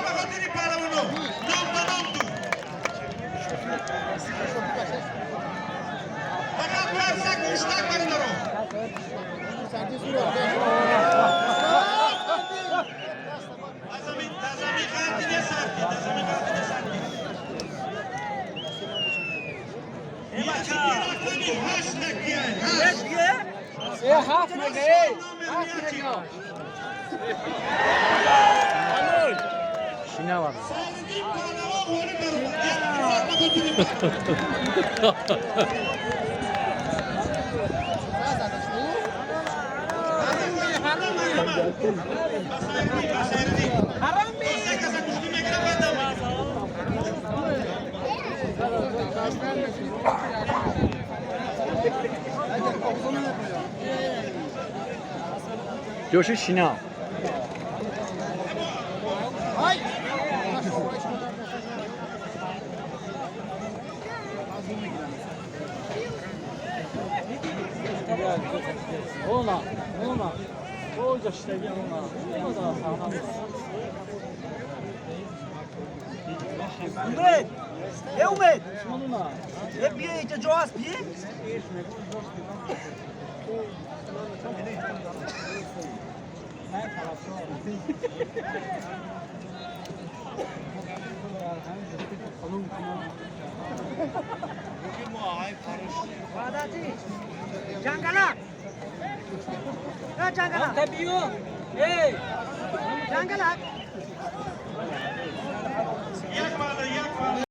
Ба хотири паҳлавоно, ном ба ном ду. Фақат қарсак, муштак, бародаро. Дар замин, дар замин ғалтиде, сарки, дар замин ғалтиде, сарки. Рақами 8 такияй, 8. Э, 7 мега, эй! 7 мега. Шинава. Сайриддин паҳлавон ғолиб баромад. Як қарсак ба хотири паҳлавон. Ба Сайриддин, ба Сайриддин. То се каса кушти мегирад, баъд дам мегирад. Ҷоши шинав. Она, она. Оҷа шидаги она. Она сахна. Умед! Э, Умед! Шумонуна. Э, бия, инҷа ҷо ҳаст, бие? Ваъдати! Ҷангалак! Э, ҷангалак! Табиё. Эй! Ҷангалак!